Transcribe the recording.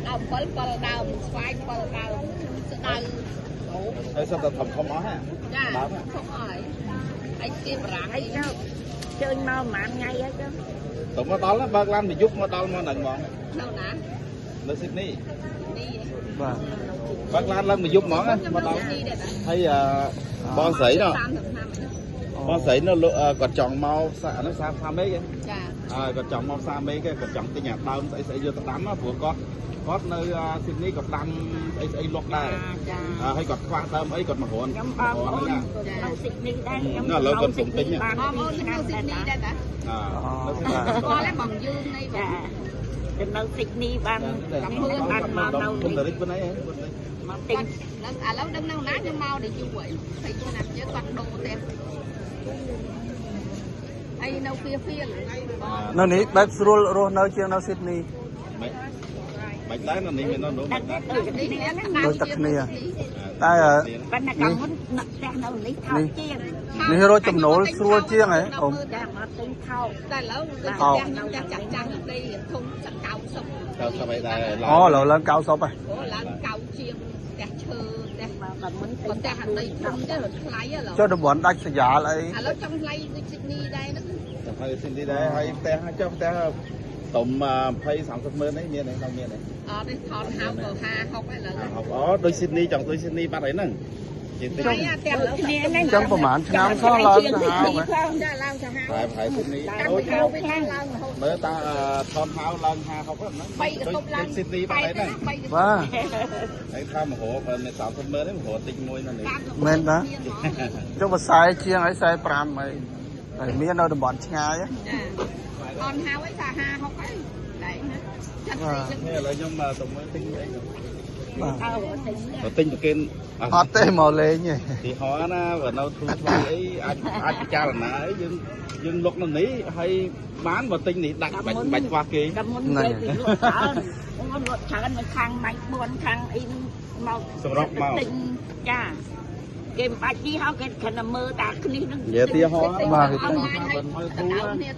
ដល់7 7ដើមស្វាយ7ដើមស្ដៅ ហើយសិតតែធំធំអស់ហ่ะ ចា ដើម ធំអស់ហើយហើយគេបារាំង ហើយចុះជើញមកប្រហែលថ្ងៃហើយចុះ ទៅមកដល់បើកឡានមួយយប់មកដល់មកហ្នឹងហ្មង នៅណា នៅស៊ីដនី នេះ បាទ បើកឡានឡើងមួយយប់ហ្មង ខ្ញុំ មកដល់ នៅនេះដែរតា ហើយបងស្រីនោះ 30ឆ្នាំហើយ បងស្រីនោះលោកគាត់ចង់មកផ្សារហ្នឹងផ្សារផ្សារមេឃហ៎ ចា ហើយគាត់ចង់មកផ្សារមេឃគាត់ចង់ទិញអាដើមស្អីស្អីយកទៅដាំព្រោះគាត់គាត់នៅស៊ីដនីគាត់ដាំស្អីស្អីលក់ដែរ ចា ហើយគាត់ខ្វះដើមអីគាត់មករន ខ្ញុំបងប្អូននៅស៊ីដនីដែរខ្ញុំ ឥឡូវគាត់សុំទិញ បាន បងប្អូននៅ ឆ្នាំ ស៊ីដនី ដែរ ដែរតា នៅស៊ីដនី ស្គាល់ហើយបងយើងនៃប ចា ង ទៅនៅស៊ីដនីបានបានមកនៅ គុំ នេះ តរិចប៉ុណ្ណេះ មកទិញ នឹងឥឡូវដឹងនៅណាខ្ញុំមកដល់យូរហើយ20ឆ្នាំយើងគាត់ដូរផ្ទះហើយនៅហ្វៀហ្វៀលបង នៅនេះបែបស្រួលរស់នៅជាងនៅស៊ីដនី មិនមិនដែរនៅនេះមាននៅនោះមិនដែរ ដូចគ្នាហ្នឹង ដូចតែគ្នាតែ ប៉ុន្តែកាលមុនអ្នកផ្ទះនៅនេះថោកជាង នេះរកចំណូលស្រួលជាងហ៎អ៊ំ ចាមកទិញថោក តែឥឡូវដូចផ្ទះខ្ញុំផ្ទះចាស់ចាស់ដីធំសក90 ទៅស្អីដែរ អូឥឡូវឡើង90ហើយ អូឡើងកៅជាងផ្ទះឈើផ្ទះ មកបើមុនទិញ ក៏ផ្ទះអាដីធំទេរត់ថ្លៃឥឡូវ ចុះតំបន់ដាច់ស្រយាលអី ឥឡូវចង់ថ្លៃដូចស៊ីដនីដែរហ្នឹង ទៅហើយស៊ីនេះដែរហើយផ្ទះចុះផ្ទះតុំ20 30ម៉ឺននេះមានទេនៅមានទេ អត់ទេថនហៅក៏50 60ឥឡូវ អូដូចស៊ីដនីចង់ដូចស៊ីដនីបាត់ហើយហ្នឹងជាងតិច ថ្លៃអាផ្ទះឥឡូវ គ្នាហ្នឹង អញ្ចឹងប្រហែលឆ្នាំសោះឡើងទៅហៅហ៎ ចាឡើងទៅហៅ តែប្រហែលស៊ីដនី តាំង អូ ពីកូវីដឡើងរហូត មើលតាថនហៅឡើង50 60ហ្នឹង 3កតុបឡើង ស៊ីដនីបាត់ហើយហ្នឹង 3កតុប បាទ ហើយថាមហោបើមាន30ម៉ឺនទេមហោតិចមួយនៅនេះ មែនតាចុះបើ40ជាងអី45អីហើយមាននៅតំបន់ឆ្ងាយហ៎ ចាថនហៅអីថា50 60ហើយតែណាចាត់ទី នេះឥឡូវខ្ញុំទៅមើលទិញអី បាទ អើទិញ ទៅទិញប្រគេន អត់ទេមកលេងទេ ទីហោណាបើនៅធូរថ្លៃអីអាចអាចពិចារណាអីយើងយើងលុកនៅនេះហើយបានបើទិញនេះដាច់បាច់បាច់ខ្វះគេ តែមុនគេពីលក់ច្រើនមុនលក់ច្រើននៅខាងម៉ៃ4ខាងអីមកទិញចាគេមិនបាច់ជីហោគេគ្រាន់តែមើលតាគ្នានឹង និយាយទីហោ បាទ អនឡាញហើយទៅគ្នា